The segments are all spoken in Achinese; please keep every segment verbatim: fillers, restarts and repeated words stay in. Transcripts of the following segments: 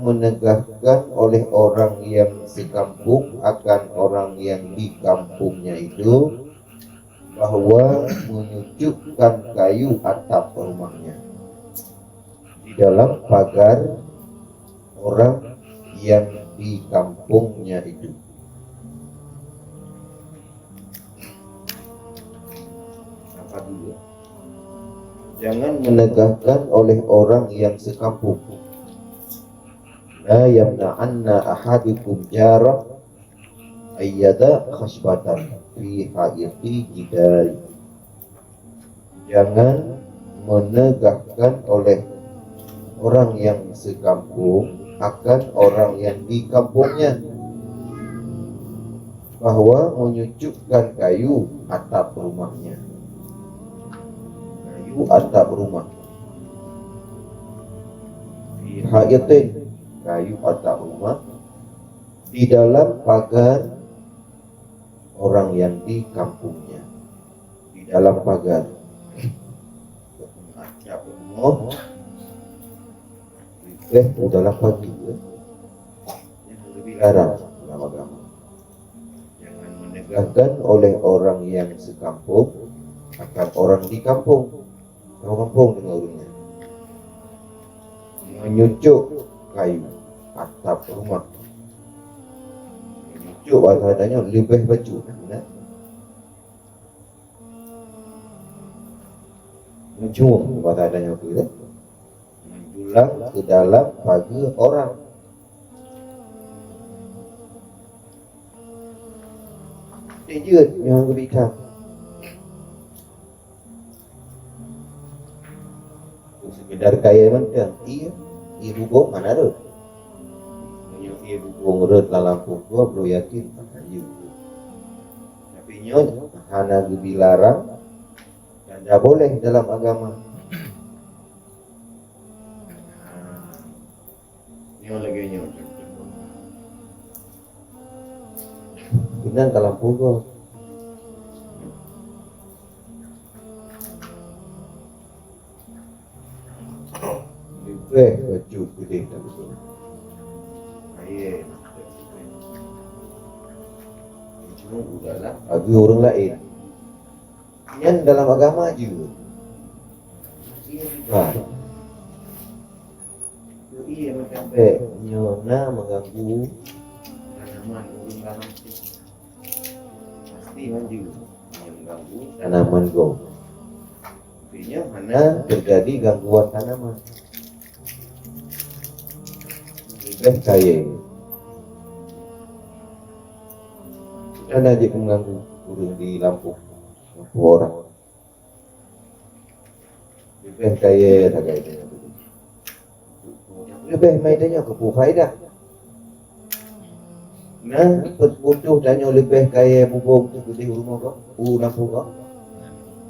menegahkan oleh orang yang sekampung akan orang yang di kampungnya itu bahwa menyucukkan kayu atap rumahnya di dalam pagar orang yang di kampungnya itu. Apa dulu? Jangan menegahkan oleh orang yang sekampung. La yamna'anna ahadukum jarah ayyada khasbatan fi haiti jidari. Jangan menegahkan oleh orang yang sekampung akan orang yang di kampungnya bahwa menyucukkan kayu atap rumahnya. Kayu atap rumah. Fi haitin, kayu atap rumah di dalam pagar orang yang di kampungnya. Di dalam pagar. Atap rumah. Leubeh u dalam pagar, ya. Yang lebih larang dalam agama. Jangan menegahkan oleh orang yang sekampung akan orang di kampung. Orang kampung dengan ureueng nyan. Menyucuk kayu atap rumah. Menyucuk bahasa adanya leubeh bacut, nah. Mencung bahasa adanya tu, ya. Mendulang ke dalam pagar orang. Teuh jeuet nyang geubri tham. Sekedar kayèe mantong, ié, ié bubông hana rhot. Meunyoe ié bubông rhot lam lampôh gob, lôn yakin hana jeuet. Tapi nyoe hana geubi larang dan dak boleh dalam agama. Nyoe lagèe nyoe. Keunan ka lampôh gob. Leubeh bacut keudeh tabeutôi. Aye. Cuma udahlah. Bagi ureueng laén. Nyan dalam agama jeuet. Ié riba. Ié macam bèk nyoe na meuganggu tanaman ureueng laén. Pasti manjeuet nyoe meuganggu tanaman gob. Artinya hana terjadi gangguan tanaman. Leubeh kayèe. Hana jeuet meuganggu ureueng di lampôh, lampôh orang. Leubeh kayèe sagai tanyoe. Leubeh mai tanyoe keu peue faedah. Nah, peututoh tanyoe leubeh kayèe bubông teuh keudeh u rumoh gob, u lampôh gob.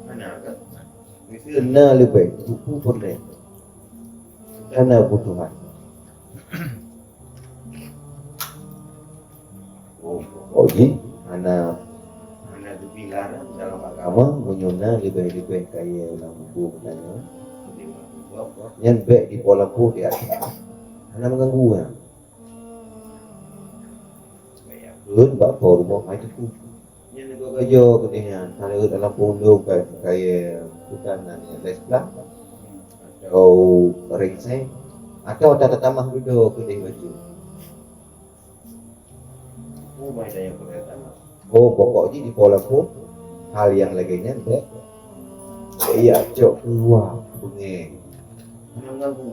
Hana kan? Miseue na leubeh, keu peue peureulèe. Hana keubutuhan. Oh, oh, jih hana, hana geubi larang dalam agama meunyoe na leubeh-leubeh kayèe lam bubông tanyoe. Nyan bèk dipo lampôh di ateueh. Hana meuganggu nyan. Kheun bak po rumoh hai teungku. Nyan neugoe gajoe keudeh nyan, ka lheueh dalam pundong ka-, kayèe hutan nyan, nyan, lhèe siblah, atau ringsèng, atau tatatamah dudoe keudeh bacut. Oh, mai tanya keudeh tamah. Oh, pokok jih dipo lampôh, hal nyang lagèe nyan bèk, bèk jak cok keuluwa beungèh. Hana meuganggu.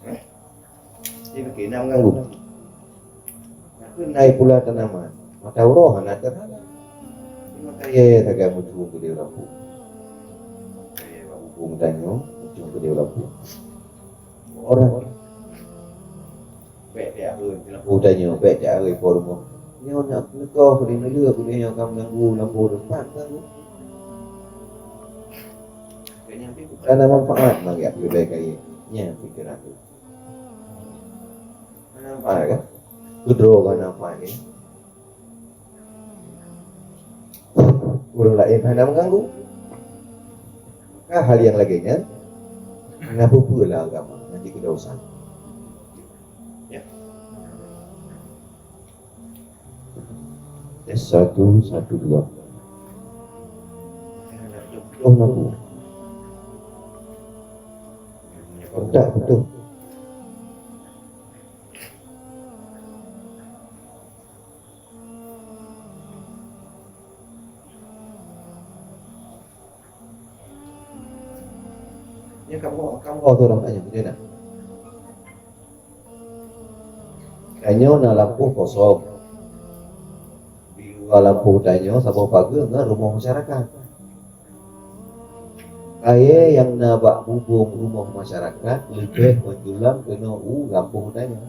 Heh? Jadi, bagaimana mengganggu? Maka naik pula tanaman. Mata uroh hana terhadap. Maka ya, ya, sagai muncul ke dia lampu. Saya buku tanyo, muncul ke dia lampu. Orang. Bèk tiap hari, lampu tanyo, bèk tiap hari po rumoh. Nyoe nak neukoh, boleh neuleu, boleh nyoe ka mengganggu, lampu depan ganggu. Hana manfaat lagèe peudai kayèe. Nyan pikiran tu. Hana manfaat kan? Keudroe hana manfaat kan? Ureueng laén hana meuganggu. Maka hal nyang lagèe nyan, Kenapa pula agama? Nanti kita usah. Ya. Tes satu, satu, dua. Oh, aku. Kontak betul. Nyan kamoe, kamoe tu orang tanya, betul tak? Tanyoe na lampôh kosong. Di luwa lampôh tanyoe saboh pageue ngon rumoh masyarakat. Kayée nyang na bak bubông rumoh masyarakat leubeh meujulang keunoe u lampôh tanyoe.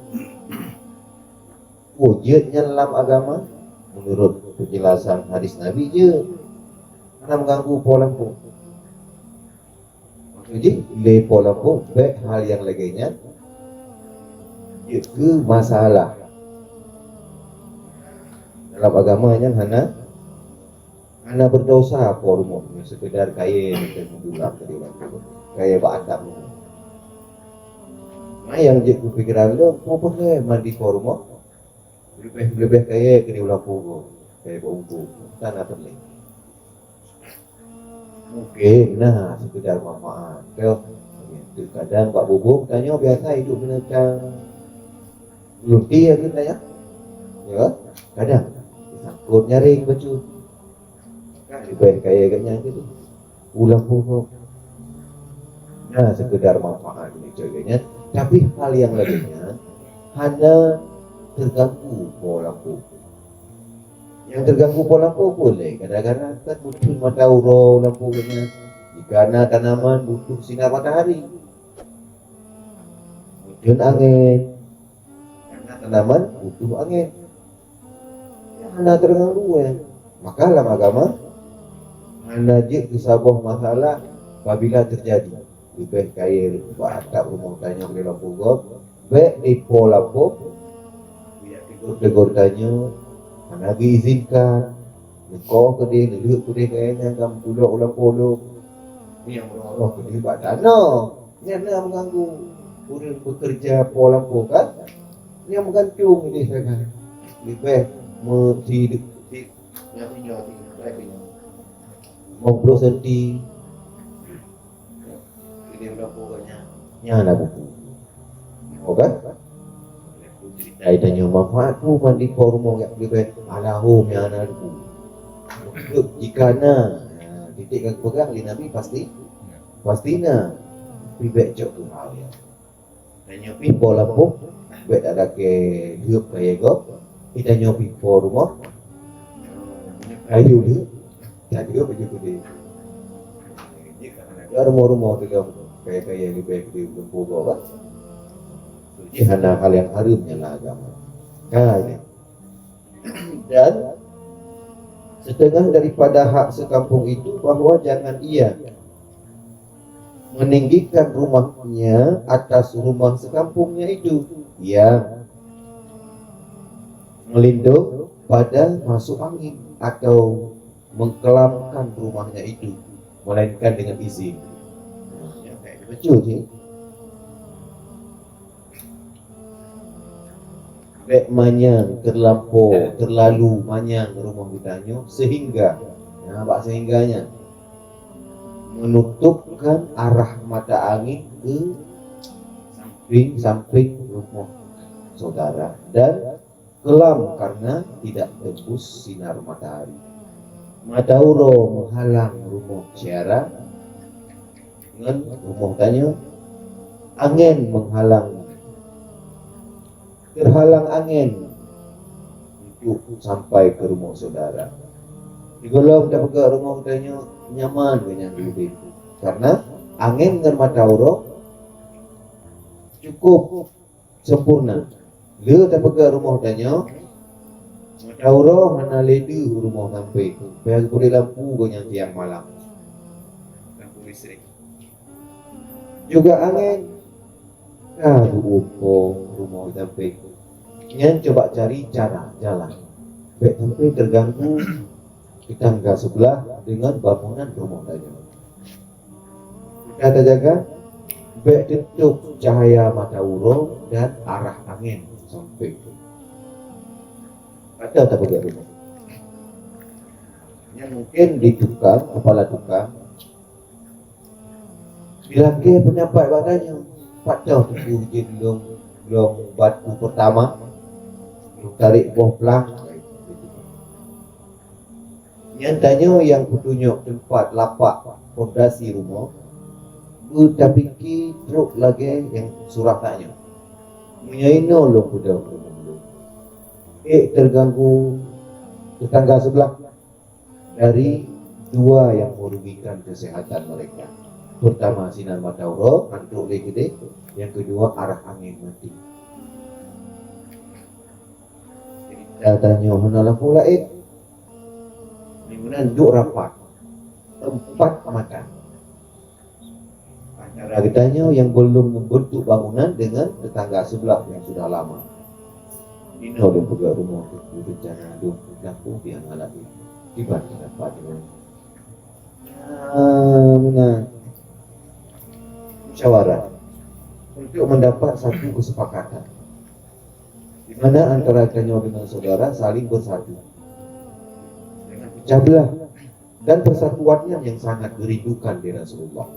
Peue jeuet nyan lam agama? Meunurot peunjelasan hadis Nabi jeuet. Hana meuganggu po lampôh. Maksud jih, lé po lampôh bék hal nyang lagée nyan jeuet keu masalah. Dalam agama nyan hana, hana berdosa po rumoh nyang sekedar kayée meudulam tadi waktu kayée bak atap rumoh. Nah, nyang jeuet keu pikeran lôn, po peureulée mandi po rumoh? Leubeh-leubeh kayée keu di ulang pugu, kayée bak ugu, tan na peureulée. Mungken na sekedar manfaat, toh. Kadang bak bubông tanyoe biasa idup binatang. Belum ti ya kita ya. Ya, kadang disangkut nyaring bacut. Kan leubeh kayée geuh nyan gitu. Ulang pugu. Nah, sekedar manfaat ni cakap nyan, tapi hal nyang lainnya hana terganggu po lampôh. Nyang terganggu po lampôh boleh gara-gara kan muncul mata uroe lampôh nyan. Jika na tanaman butuh sinar matahari, muncul angin, karena tanaman butuh angin. Hana terganggu ya. Maka lam agama hana jeuet keu saboh masalah apabila terjadi. Leubeh kayée bak atap rumoh tanyoe di lampôh gob, bék dipo lampôh. Bila tegur-tegur tanyoe hana geuizinkan. Neuko keudeh, neulheuek keudeh kayée nyan ka meukulok u lampôh lom. Nyang roh-roh keudeh bak tanoh. Nyan na meuganggu ureuëng bekerja po lampôh kan? Nyang meugantung di sana. Leubeh meusideuk. Nyang meunyoe di, lima puluh senti. Ini udah pokoknya. Nyan na buku. Oke? Cerita tanyoe manfaat tu mandi po rumoh yak leubeh. Alahum nyang na buku. Jika na, ha, titik ka peugah lé Nabi pasti, pasti na. Tapi bék cok tu hal ya. Tanyoe pih po lampôh, bék tak lakée hiup kayée gob. Tanyoe pih po rumoh kayu hiup, tanyoe baju kuning. Jadi, rumoh-rumoh tu kan kayée-kayée leubeh gede lampôh gob kan. Jadi, hana hal nyang hareuem nyan lam agama. Kan? Dan setengah daripada hak sekampung itu bahwa jangan ia meninggikan rumahnya atas rumah sekampungnya itu. Ia melindung pada masuk angin atau mengkelamkan rumahnya itu, melainkan dengan izin. Betul je. Bék manyang terlampau, terlalu manyang rumoh geutanyoe sehingga, nah, bak sehingga nyan menutupkan arah mata angin ke samping-samping rumoh saudara dan kelam karena tidak tembus sinar matahari. Mata uroe menghalang rumoh syedara ngon rumoh tanyoe, angén menghalang, terhalang angén untuk sampai ke rumoh saudara. Di golom tapeugah rumoh tanyoe nyaman ngon nyang diudeb, karena angén ngon mata uroe cukup sempurna. Le tapeugah rumoh tanyoe, mata uroe hana lé deuh rumoh sampéng, payah geupeureulée lampu geuh nyang tiang malam. Lampu listrik. Juga angén ka geuuem po rumoh sampéng. Nyan coba cari cara, jalan. Bék sampéng terganggu tetangga sebelah dengan bangunan rumoh tanyoe. Kita tajaga Bèk teuntôk cahya mata uroe dan arah angén sampoe. Ata tapeugah rumoh. Nyan mungken di tukang, kepala tukang, dilakèe peundapat bak tanyoe, "Pat toh teungku jeuet lôn, lôn batu peurtama, lôn tarek boh plang?" Nyan tanyoe nyang peutunyok teumpat lapak fondasi rumoh, beutapike trok lagèe nyang surah tanyoe. Meunyoe inoe lôn peudong rumoh lôn, ék teuganggu teutangga seublah dari dua nyang meurugikan keuseuhatan mereka. Peurtama, sinan mata uroe, antok lé keudéh. Nyang keudua, arah angén maté. Jadi, tanyoe hana lampu laén. Meunan duek rapat. Empat mata. Antara geutanyoe nyang belum membentuk bangunan dengan tetangga sebelah yang sudah lama. Inoe lôn peugah rumoh teungku, rencana lôn peugah peue nyang hana lé. Kiban pendapat nyoe? Ah, meunan. Musyawarah untuk mendapat satu kesepakatan di mana antara geutanyoe dengan saudara saling bersatu dengan pecah belah. Dan persatuannya yang sangat dirindukan di Rasulullah.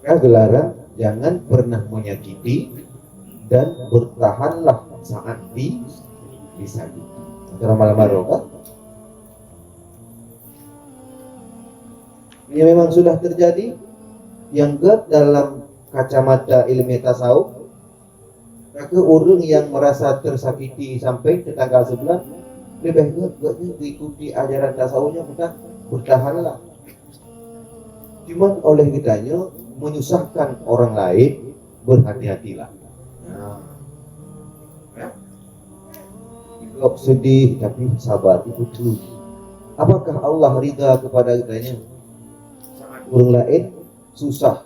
Maka geularang jangan pernah menyakiti dan bertahanlah saat di, disakiti. Antara malam baroe kan? Ini memang sudah terjadi, yang gèt dalam kacamata ilmu tasawuf, maka ureueng nyang merasa tersakiti sampai tetangga sebelah, leubeh gèt geutanyoe mengikuti ajaran tasawuf nyan, maka bertahanlah. Cuman oleh geutanyoe menyusahkan orang lain, berhati-hatilah. Nah. Ya. Gop sedih tapi sabar, itu betul. Apakah Allah ridha kepada geutanyoe? Saat ureueng laén susah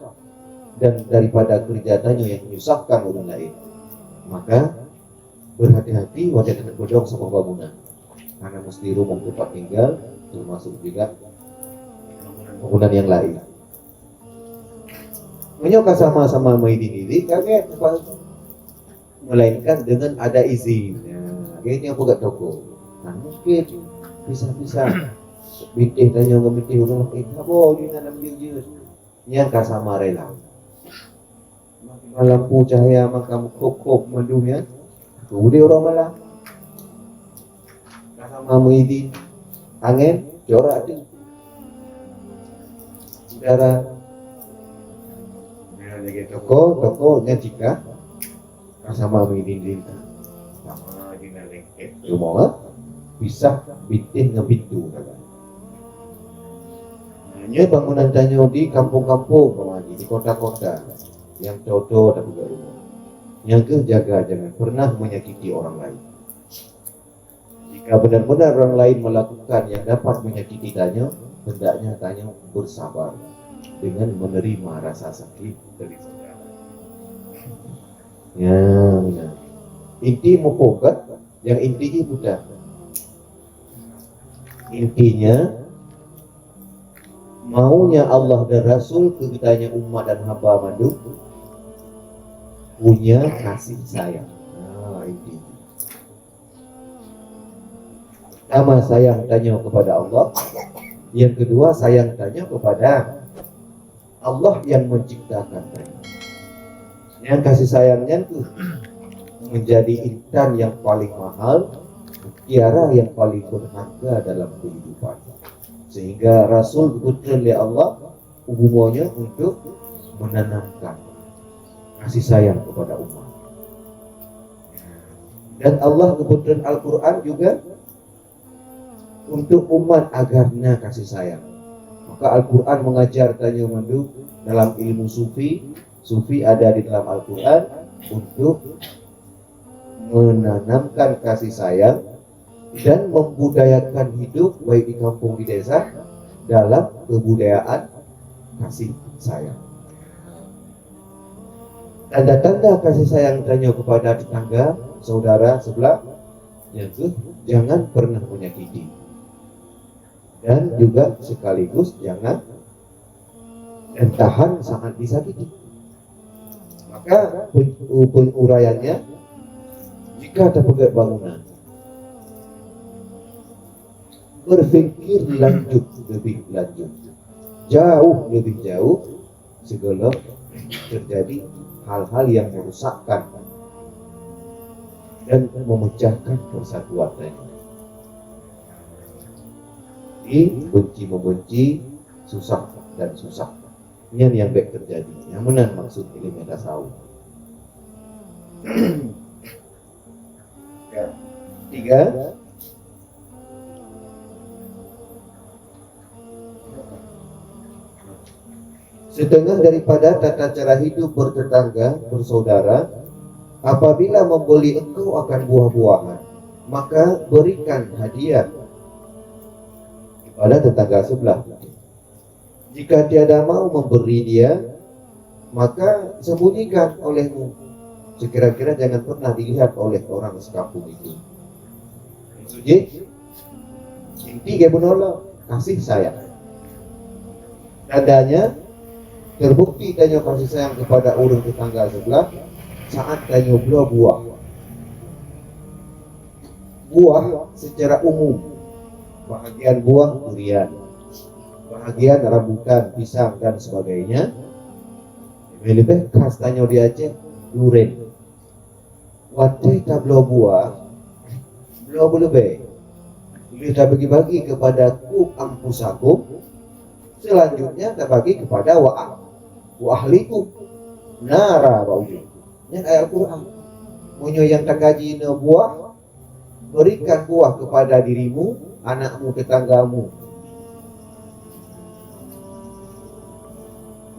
dan daripada keureuja tanyoe nyang menyusahkan ureueng laén. Maka, beurhati-hati watèe tapeudong saboh bangunan. Karena mesti rumoh teumpat tinggal, termasuk juga bangunan nyang laén. Meunyoe ka sama-sama meuidin diri, ka gèt, melainkan dengan ada izin. Ya, gèt nyang peugah toko. Nah, mungkin bisa-bisa bintéh tanyoe ngon bintéh ureueng laén, "Habo, di dalam jeuet-jeuet." Nyan ka sama rela. Lampu cahya maka meukhôb-khôb mandum nyan, ka udép uroe malam. Ka sama meuidin, angén, corak tu. Udara. Nyan lagèe toko, toko nyan cika. Ka sama meuidin-idin. Sama dengan lengket rumoh, ha? Pisah bintéh ngon pintu. Nyoe bangunan tanyoe di kampung-kampung, umpama jih di kota-kota nyang toe-toe tapeugah rumoh. Nyang keuh jaga jangan pernah menyakiti orang lain. Jika benar-benar orang lain melakukan yang dapat menyakiti tanyoe, hendaknya tanyoe bersabar dengan menerima rasa sakit dari saudara. Ya, benar. Inti muphom kan? Yang inti jih buta. Intinya, maunya Allah dan Rasul keu geutanyoe umat dan hamba mandum punya kasih sayang. Nah, intinya. Pertama, sayang tanyoe kepada Allah. Yang kedua, sayang tanyoe kepada Allah yang menciptakan tanyoe. Yang kasih sayang nyan tu menjadi intan yang paling mahal, mutiara yang paling berharga dalam kehidupan. Sehingga Rasul geupeutreun lé Allah u bumoe nyoe untuk menanamkan kasih sayang kepada umat. Dan Allah geupeutreun Al-Quran juga untuk umat agar na kasih sayang. Maka Al-Quran mengajar tanyoe mandum dalam ilmu sufi. Sufi ada di dalam Al-Quran untuk menanamkan kasih sayang dan membudayakan hidup baik di kampung, di desa, dalam kebudayaan kasih sayang. Tanda-tanda kasih sayang tanyoe kepada tetangga, saudara sebelah, yang tu jangan pernah menyakiti. Dan juga sekaligus jangan, Dan tahan sangat disakiti. Maka pen-, u-, pen-, uraiannya, jika tapeugét bangunan, berpikir lanjut, lebih lanjut, jauh lebih jauh, sebelum terjadi hal-hal yang merusakkan dan memecahkan persatuan tadi. Jadi, benci membenci, susah dan susah. Nyan yang baik terjadi. Yang mana maksud ilmu tasawuf? Ya. Tiga. Setengah daripada tata cara hidup bertetangga, bersaudara, apabila membeli engkau akan buah-buahan, maka berikan hadiah kepada tetangga sebelah. Jika tiada mau memberi dia, maka sembunyikan olehmu. Sekira-kira jangan pernah dilihat oleh orang sekampung itu. Maksudnya, inti dia menolong, kasih sayang. Tandanya, terbukti tanyoe kasih sayang kepada orang tetangga sebelah saat tanyoe bloe buah. Buah secara umum, bahagian buah durian, bahagian rambutan, pisang, dan sebagainya. Lebih-lebih khas tanyoe di Aceh, duren. Watée tabloe buah, bloe beuleubeh. Lheueh tabagi-bagi kepada kum anfusakum, selanjutnya tabagi kepada wa ah-, wa ahlikum nara bak ujong. Nyan ayat Al-Quran. Meunyoe nyang takaji na buah, berikan buah kepada dirimu, anakmu, tetanggamu.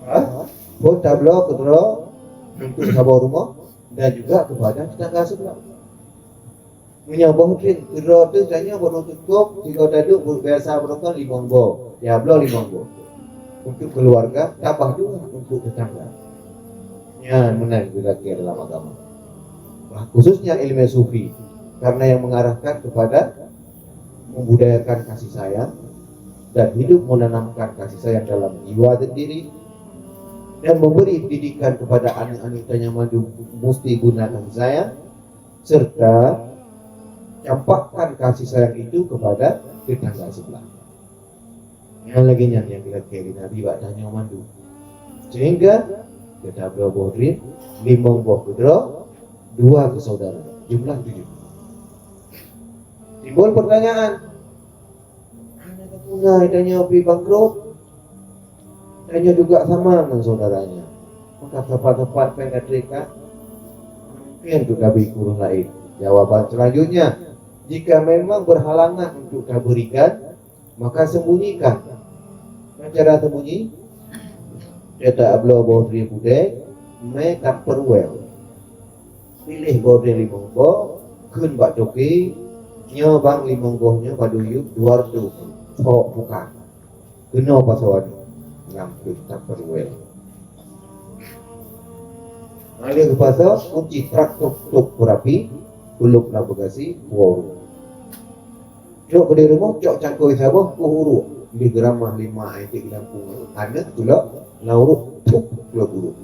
Ha? Pun tabloe keudroe untuk saboh rumoh dan juga kepada tetangga sebelah. Meunyoe boh drien keudroe teuh tanyoe baru cukup, tiga taduk biasa beurukon limong boh, ya bloe limong boh. Untuk keluarga, tambah dua untuk tetangga. Nyan meunan geulakée dalam agama. Khususnya ilmu sufi, karena yang mengarahkan kepada membudayakan kasih sayang dan hidup menanamkan kasih sayang dalam jiwa sendiri dan memberi pendidikan kepada aneuk-aneuk tanyoe mandum musti guna kasih sayang serta campakkan kasih sayang itu kepada tetangga sebelah. Nyan lagée nyan nyang geulakée lé Nabi bak tanyoe mandum. Sehingga gata bloe boh drien, limong boh keudroe, dua keu saudara. Jumlah tujoh. Timbul pertanyaan, hana guna tanyoe pi bangkrot? Tanyoe juga sama ngon saudaranya. Maka tepat-tepat péng ka trép ka mungken untuk tabri keu ureuëng laén. Jawaban selanjutnya, jika memang berhalangan untuk taberikan, maka sembunyikan. Bagaimana cara sembunyi? Gata bloe boh drien putéh, mé Tupperware. Piléh boh drien limong boh, kheun bak toke, nyoe bang limong boh nyoe padub yub dua reutôh, sok buka. Keunoe pasoe nyoe, nyan pih Tupperware. Naleueng geupasoe, kunci trak tok tok beurapi, kulub lam bagasi, puwoe uruek. Trok keudeh rumoh, cok cangkôi saboh, kueh uruek. Lheueh geuramah lé mak, aneuk, kulok lam uruek, tup, kulok uruek.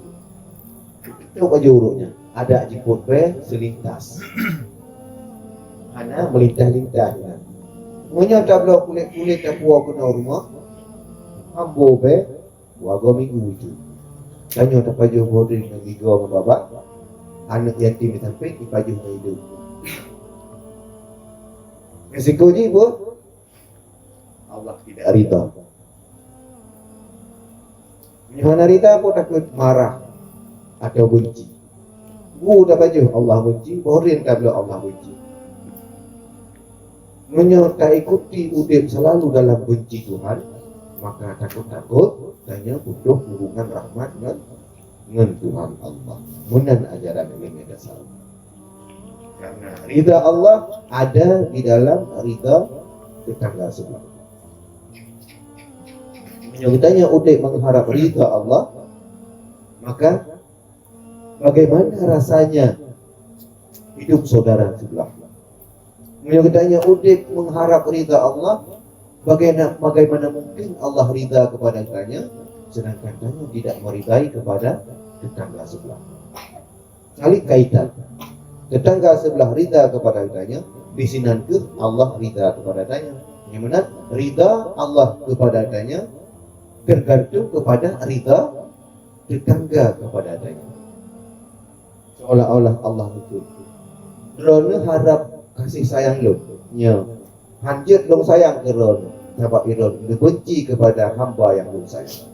Tup baju uruek nyan, adak jipôt bée seulintas. Hana meulintah-lintah nyan. Meunyoe tabloe kulét-kulét tapuwoe keunoe rumoh, ambo bée, wagoe minggu itu. Tanyoe tapajoh boh drien ngon gigoe ngon babah, aneuk yatim di sampéng ipajoh ngon idong. Risiko jih peue? Allah tidak ridha. Meunyoe hana ridha, peue takot marah atau benci. Bu tapajoh Allah benci, boh drien tabloe Allah benci. Meunyoe taikuti udeb selalu dalam benci Tuhan, maka takot-takot tanyoe putôh hubungan rahmat ngon, ngon Tuhan Allah. Meunan ajaran ilmu tasawuf. Karena ridha Allah ada di dalam ridha tetangga sebelah. Meunyoe geutanyoe udeb mengharap ridha Allah, maka bagaimana rasanya hidup saudara sebelah? Meunyoe geutanyoe udeb mengharap ridha Allah, bagaimana, bagaimana mungkin Allah ridha kepada geutanyoe? Sedangkan tanyoe tidak meridai kepada tetangga sebelah. Saling kaitan. Tetangga sebelah rida kepada tanyoe, di sinan keuh Allah rida kepada tanyoe. Nyang meunan, rida Allah kepada tanyoe tergantung kepada rida tetangga kepada tanyoe. Seolah-olah Allah itu, "Droeneuh harab kasih sayang lôn." Nyo, "Hanjeuet lôn sayang keu droeneuh, sabab droeneuh neubenci kepada hamba nyang lôn sayang."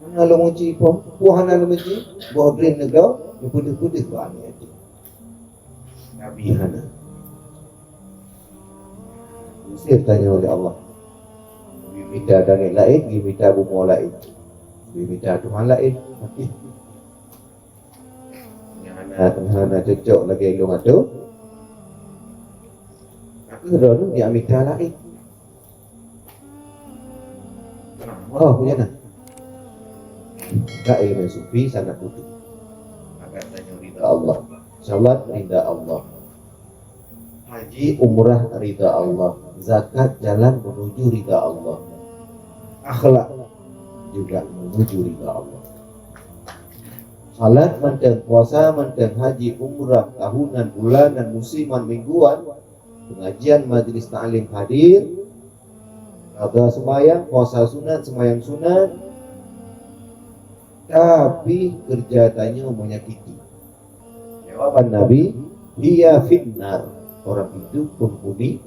Hana lôn benci, po, po hana lôn benci, boh droeneuh neupeudeuh-peudeuh bak aneuk yatim. Nabi hana. Usir tanyoe lé Allah. Mita langét laén, mita bumoe laén, mita Tuhan laén. Nyang hana, hana cocok lagée lôn atô. Tapi droeneuh jak mita laén. Oh, punya nah. Ka ilmu sufi sangat butuh. Agar tanyoe rida Allah. Salat rida Allah. Haji umrah rida Allah. Zakat jalan menuju rida Allah. Akhlak juga menuju rida Allah. Salat mantong, puasa mantong, haji, umrah, tahunan, bulanan, musiman, mingguan, pengajian, majlis taklim hadir, ada sembahyang, puasa sunat, sembahyang sunat, tapi kerja tanyoe menyakiti. Jawaban Nabi, "Hiya finnar." Orang itu penghuni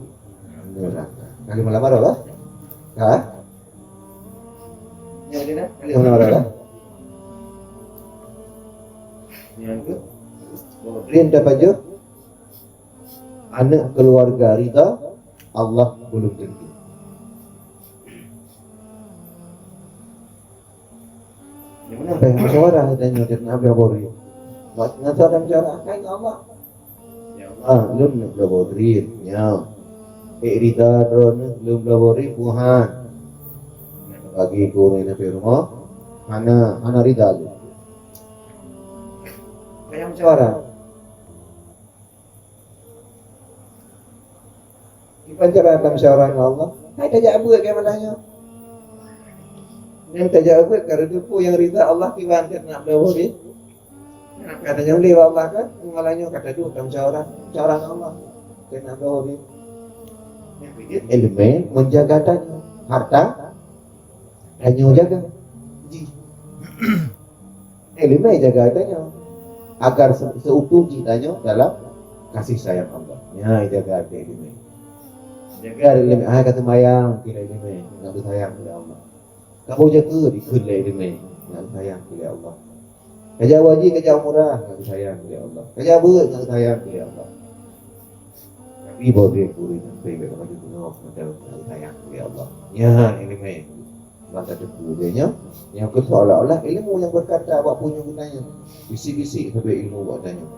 neraka. Kalimat lama dah lah. Ha? Yang mana? Kalimat lama dah lah. Yang ke? Rin dapat je. Aneuk keluarga rida, Allah belum tentu. Nyang mana payah musyawarah tanyoe, dan Nabi Ibrahim. Buat nasa dan musyawarah kan Allah. Ya Allah, lôn nak Ibrahim. Ya. Eh, rida droeneuh lôn Ibrahim Tuhan. Nak bagi gurée Nabi rumah. Hana, hana rida lôn. Payah musyawarah. Kiban cara tamusyawarah ngon Allah. Hai tajak beuet keu malah nyoe. Nyang tajak beuet ka reuteupeue nyang rida Allah kiban keu nak bloe deh. Nah, kata nyang lé Allah kan, malah nyoe kata tu tamusyawarah, musyawarah ngon Allah. Keu nak bloe deh. Nyang pijeuet ileumèe menjaga tanyoe. Harta tanyoe jaga. Ji. Ileumèe jaga tanyoe. Agar se-, seutuh jih tanyoe dalam kasih sayang Allah. Nyan jaga ileumèe. Jaga ileumèe, hai ka seumayang keu ileumèe, nak beusayang keu Allah. Kamoe jaga dikeue lé ileumèe, nak beusayang keu Allah. Kajak haji, kajak umrah, nak beusayang keu Allah. Kajak beuet, nak beusayang keu Allah. Tapi boh deh gurèe sampai bak maju bunoe, nak beusayang keu Allah. Nyan ileumèe. Maka teupeu lé nyoe, nyang keu seolah-olah ilmu nyang berkata awak punya gunanya. Bisi-bisi sabe ilmu awak tanyoe.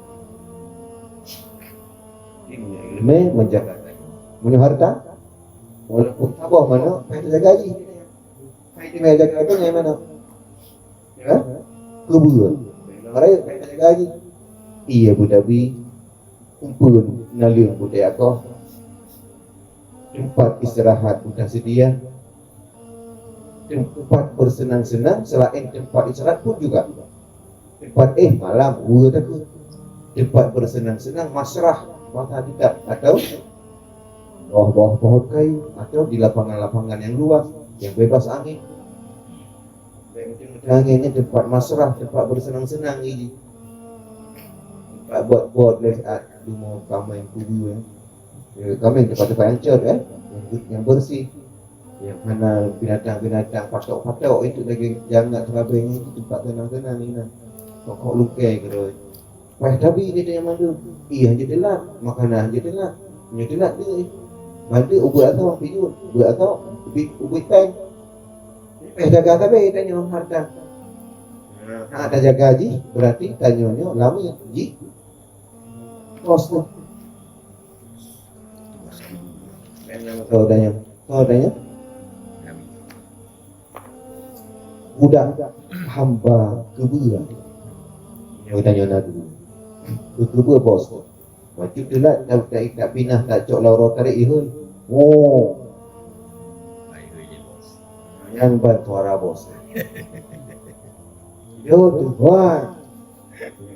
Ilmu menjaga tanyoe. Meunyoe harta, walaupun saboh manok, payah jaga jih. Payah jaga, jaga tu nyang mana? Ya? Kubu. Maka payah jaga jih. Iya, Abu Dhabi. Umpeuen naleueng budaya koh, tempat istirahat pun tersedia, tempat bersenang-senang selain tempat istirahat pun juga. Tempat, eh, malam, dua takut. Tempat bersenang-senang, masrah, mata kitab, atau bawah-bawah pohon kayu, atau di lapangan-lapangan yang luas, yang bebas angin. Angin ni tempat masrah, tempat bersenang-senang ni. Tempat buat-buat leh at, cuma kameng kubu, eh. Ya, kameng tempat-tempat yang cot, eh. Yang, yang bersih. Yang mana binatang-binatang patok-patok itu lagi jangan terabeng itu tempat tenang-tenang ni nah. Pokok lukai ke. Payah tabi ni tanya mandum. Iya, hanya telat. Makanan hanya telat. Hanya telat dia. Bantu ubit atau piyut. Ubit atau ubit, ubit peng. Payah jaga sabe tanyoe harta. Ha, tajaga jih, berarti tanyoe nyoe lama jih. Kos tu. Kau tanya. Kau tanya. Budak hamba keubeueng. Nyoe tanyoe na dulu. Keu keubeueng bos. Bacut teulat, tak, tak, tak pinah, tak cok lam uroe tarek, ihôi. Oh. Hai, ihôi je, bos. Ya, Kan ban suara bos. Yo Tuhan.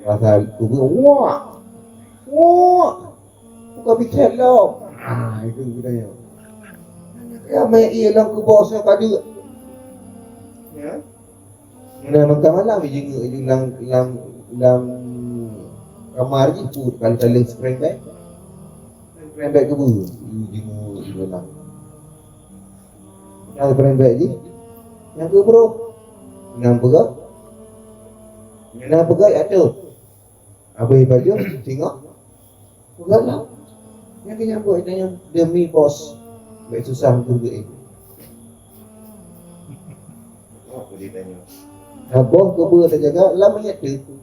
Pasal tu wah. Wah. Bukan bicara lom. Ah, itu geutanyoe. Ya, mai iya lom keu bos nyoe ka deuek. Ya. Meunan mangka malam jingeuek lam, lam, lam kamar jih pun kali-kali spring bed. Spring bed keubeue jingeuek lam. Nyang peureulèe jih, nyang keu brôk. Nyang peugah, nyang peugah ya tu. Abéh pajoh singoh peugah lah. Nyang keu nyang buet nyan demi bos. Bèk susah untuk geuék. Apa dia tanya? Nah, boh keubeue tajaga lam miet tu.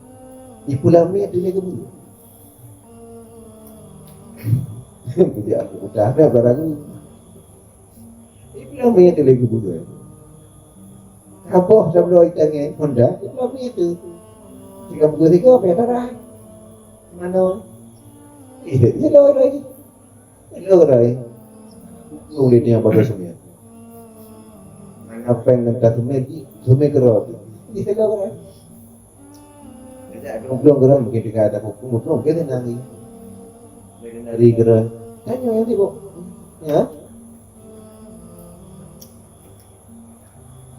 Ipulah miet tu dia keubeue. Jadi aku udah ada barang ni. Ipulah miet tu lagi keubeue. Kaboh dah belum itangi Honda, ipulah miet tu. Tiga puluh tiga apa ya darah? Mana? Iya, iya dah lagi. Hello, Rai. Ulih dia pada semuanya. Apa yang nanti semuanya di semuanya kerap. Di hello, Rai. Ada belum kerap mungkin tiga ada buku belum kita nangi. Dari kerap. Tanya yang sibuk. Ya.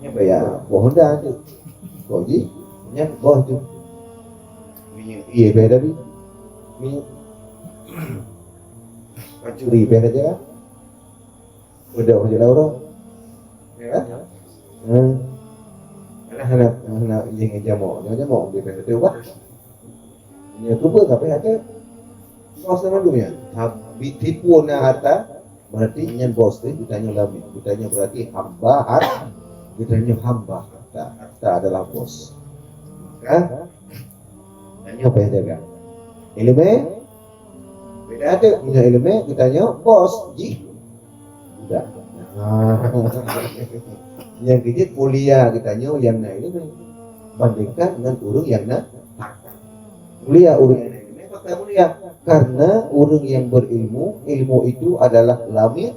Nyan payah boh Honda tu. Kok ji? Nyan boh tu. Minyeuk ié payah tadi. Minyeuk. Pancuri payah saja. Udah kerja Laura. Ya kan? Hmm. Alah, anak, anak yang jamok. Yang jamok dia payah tu bah. Nyan tu pun sampai ada. Bos sama dunia. Tapi tipu na harta, berarti nyan bos tu, geutanyoe lamiet. Geutanyoe berarti hamba harta. Geutanyoe hamba harta. Harta adalah bos. Maka, tanyoe payah jaga. Ileumèe, beda tu. Meunyoe ileumèe, geutanyoe bos jih. Budak. Nyang keujeuet mulia geutanyoe nyang na ileumèe bandingkan ngon ureueng nyang na harta. Mulia ureueng nyang na ileumèe, maka mulia. Karena ureueng nyang berilmu, ilmu itu adalah lamiet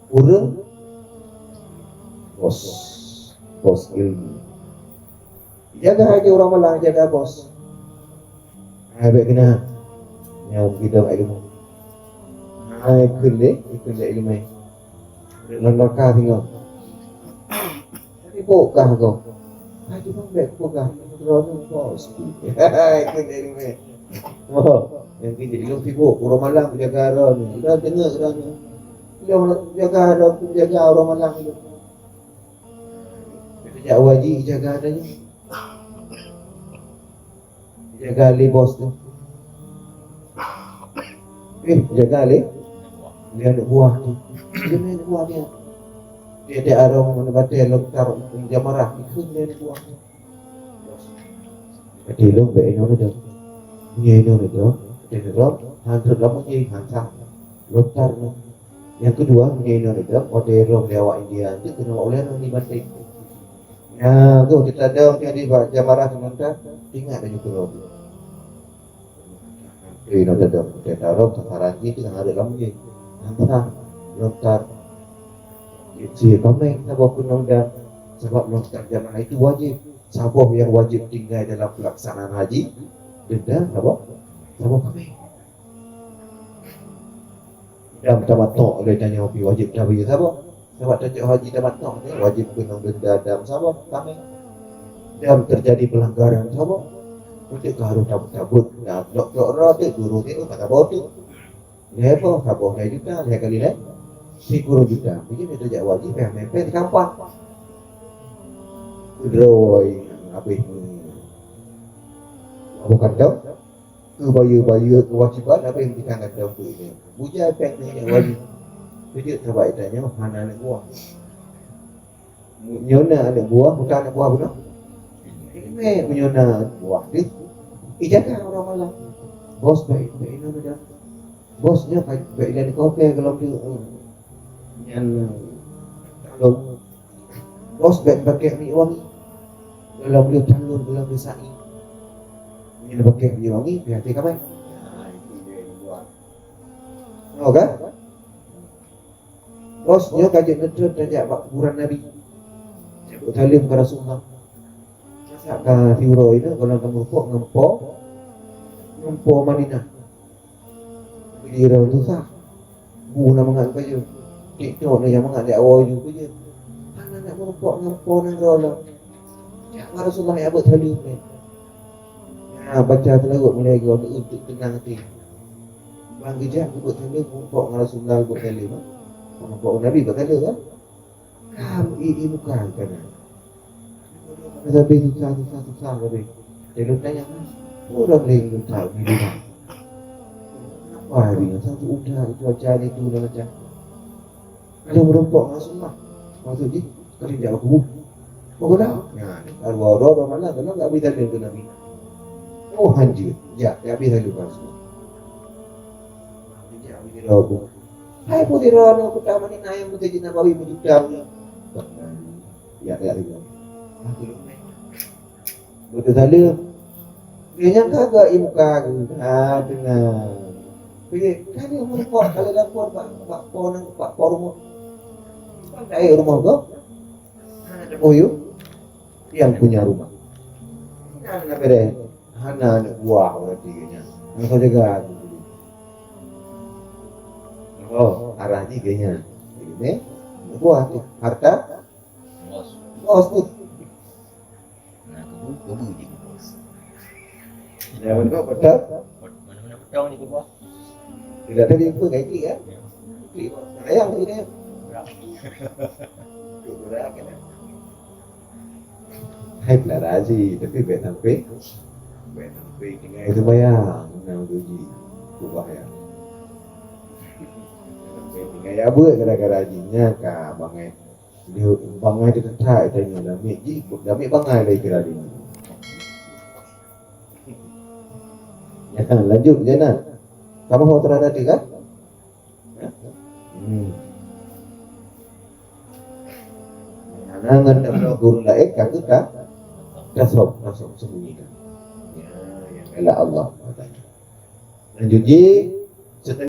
ureueng bos, bos ilmu. Jaga aja ureueng malang, jaga bos. Hai bèk keunan. Nyoe gidong ilmu. Hai kheun lé, kheun lé ilmu. Ngon neraka singoh. Tapi bukah kau. Hai tu bang bèk bukah. Droeneuh bos. Hai kheun lé ilmu. Oh, nyang keu ilmu sibuk, ureueng malang jaga droeneuh. Udah deungoe droeneuh. Udah jaga droeneuh, jaga ureueng malang tu. Kita jak wajib jaga tadi. Jaga lé bos tu. Eh, jaga lé, lé aneuk buah tu. Dia main buah dia. Dia ada arong mana batai lontar jamarah. Itu dia aneuk buah tu. Kata ilong bèk inoe nidong. Meunyoe inoe nidong, kata ilong, han trok lama jih, han sah. Lontar nyoe. Nyang keudua, meunyoe inoe nidong, watèe rhom lé awak India, tu keuneuk ulèe rhom di banting. Nah, tu teuntadong jadi bak jamarah seumanta, ingat laju keudroe. Inoe tadong, teuntadong sasaran jih teuh hareuet lam jih. Hansa, lontar. Cit paméh saboh keunong dam, sabab lontar jamaah itu wajib. Saboh nyang wajib tinggai dalam pelaksanaan haji, denda saboh, saboh paméh. Dam tamattu' lé tanyoe pih wajib tabri saboh. Sabab tajak haji tamattu' nyoe wajib keunong denda dam saboh, paméh. Dam teujadi peulanggaran saboh. Beutôi ka harôh tabeuet-tabeuet, na lok-lok droe teuh, guru teuh, mata boh teuh. Lhèe boh saboh lhèe juta, lhèe kali lhèe, sikureueng juta. Jadi tajak haji payah mè pèng sikampang. Keudroe habéh. Bukan tau? Keu bayeue-bayeue keuwajiban, apa nyang kita akan dampék nyoe? Bujai péng nyoe nyang wajib. Keujeuet sabab geutanyoe hana aneuk buah. Nyoe na aneuk buah, bukan aneuk buah bunoe. Mè meunyoe na aneuk buah deuh, ijaga ureueng malam. Bos bèk, bèk inoe dah. Bos nyoe ka bèk ilèe kopi golom tu. Nyan, eh, talon. Bos bèk pakèk minyeuk wangi. Golom lheueh talon, golom lheueh sa'i. Nyan pakèk minyeuk wangi, pih até kamai. Nah, itu dia yang buat. Tahu kan? Bos nyoe ka jeuet neutreun tajak bak kuburan Nabi. Beusaleuem keu Rasulullah. Masa ka siuroe nyoe gohlom ka meurumpok ngon po, ngon po Madinah. Bidira susah. Bu na mangat pajoh. Tiktok na nyang mangat lé awai ju pajoh. Hana nak meurumpok ngon po nanggroe lom. Jak ngon Rasulullah jak beuet saleuem nyan. Na baca seulaweuet mulai geuh untuk teunang até. Ban geujak geubeuet saleuem meurumpok ngon Rasulullah geubeuet saleuem, ha? Meurumpok ngon Nabi beuet saleuem, kan? Kam i, i muka kana. Sabe susah, susah, susah sabe. Jadi tanya, "Urang laén geutah di rumah. Apa hari ini satu udah cuaca ni tu dah macam." Kalau meurumpok ngon Rasulullah, maksud jih, kalau jak kubu. Meugoda. Nah, kalau roh-roh mana kena tak beri tanda ke Nabi. Oh, hanjeuet. Jak, jak beri tanda ke Rasulullah. Jak beri tanda ke Rasulullah. Hai putih roh, aku tak mani naik muka jin Nabawi meujuta. Ya, ya, ya. Beutôi saleuem. Dia nyang ka geuh i muka geuh. Ha, teunang. Pilih, kan dia meurumpok, kalau lapor bak, bak po nang, bak po rumoh. Bak daerah rumoh geuh. Hana teupeuyuh. Yang punya rumah. Hana bereh. Hana aneuk buah berarti geuh nyan. Hana jaga aku. Oh, arah ni geuh nyan. Jadi, eh, aneuk buah tu. Harta? Bos. Bos tu. Nah, kebu, kebu je ke bos. Ya, betul, betul. Mana-mana petang je ke bos. Tidak tadi pun gaji kan? Ya. Beli bos. Sayang je dia. Berat. Berat kan? Hai, belah raji, tapi baik sampai. Baik sampai tinggal sembahyang. Menang gaji. Kubah ya. Sampai tinggal ya buat gara-gara jinya ka bangai. Dia bangai dia tetap tanya damik ji, damik bangai lagi kira dia. Ya kan, lanjut je nak. Kamu mau terhadap dia kan? Hmm. Nah, ngan tabloe guru laén ka kita tasob, tasob sembunyikan. Ya, yang galak Allah katanya. Lanjut ji,